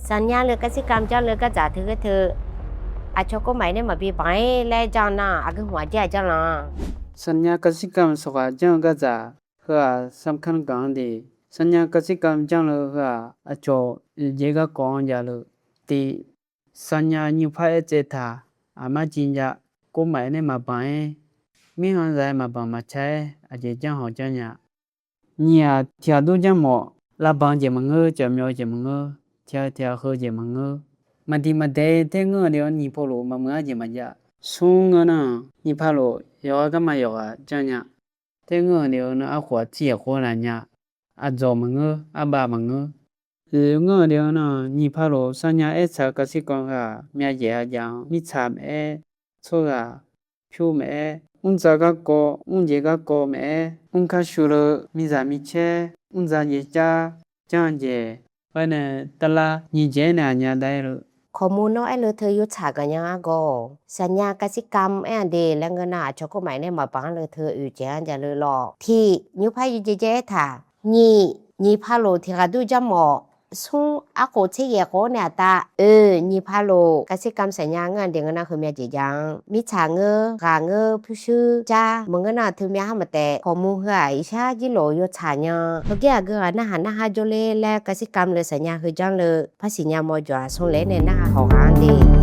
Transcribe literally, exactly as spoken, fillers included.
Saqnya le กสิกรรม janr le gardzaq teu ghae teu, aqcawq kov maf-ir nae maqbi banq-ir laer janr nar, aqgeu hmq aqjir-aq janr lanq. Saqnya กสิกรรม sawqghaq janr-eu gardzaq heu-aq, สำคัญ ganq-anr de. Saqnya กสิกรรม janr le heu-aq, aqcawq yawqjeq garkawv-anr jav le. Tiq, saqnya nyiqpar aer tsaev taq, aqmar jiv jav, kov maf-ir nae maqbanq-ir, mirkhanq zaq-aer maqbanq maqtsav-aer aqjeq janr hawq janr nya. Nyiq-aq, tiq ghaq dur janr mawf, lavbanq jeq maqngeur, cawqmyawf-eu jeq maqngeur, tiq ghaq tiq ghaq heu jeq maqngeur. Maqdiq maqdaeq-ir, ter ngeur-eu deuq-anr nyiq pawlof maqmuiq-ar jeq maqjav. Smr ngeur nar, nyiq pawlof yawqghaq garma yawqghaq janr nya. Ter ngeur-eu deuq-anr nar, arkhof-aq tsir-aq khof-ar laf nya. Aqdzawq maqngeur, arbav maqngeur. Oeq ngeur-eu deuq-anr nar, nyiq pawlof saqnya aer tsaq-eu กสิกรรม heu-aq, myavyaef-a jav-anr mirtsaq maqaer, tsawrhaq pyur maqaer, mrdzav garkawv, mrjaeq garkawv maqaer, mrkar shuv le, miqzaq micaer, mrdzav jaev car, janr-eu jeq, ghae nae tavlar nyiq jeq-aer nae aqnya dav-aer le. Kawqmuv nawr aer le teu yawtsaq gaqnya-ar gawr-awq. Saqnya กสิกรรม aer-aq de laer ngeur nar, aqcawq kov maf-ir nae maqbanq-anr le teu oeq jeq-anr jav le lawr. Tiq, nyiqpar yawjeq jav-aer taq. Nyiq, nyiq pawlof tiq ghaq dur janr mawf. Smr, arkhof tser yaef khof-ar nae aqtav. Oeq, nyiq pawlof กสิกรรม saqnya ngeur-aq de ngeur nar, heumyav jeq jav-anr mirtsaq ngeur, ghaq ngeur, pyurshuir jar maqngeur nar, teumyav har maqtaef. Kawqmuv heu-aq, iqshar jir lof-eu yawtsaq nya. Heugar aqgeu ghaq narhaq narhar jawrler laer กสิกรรม le saqnya heu janr le, par siqnya mawjawq-aq smr le-aer nae narhaq hawq ghaq-anr de.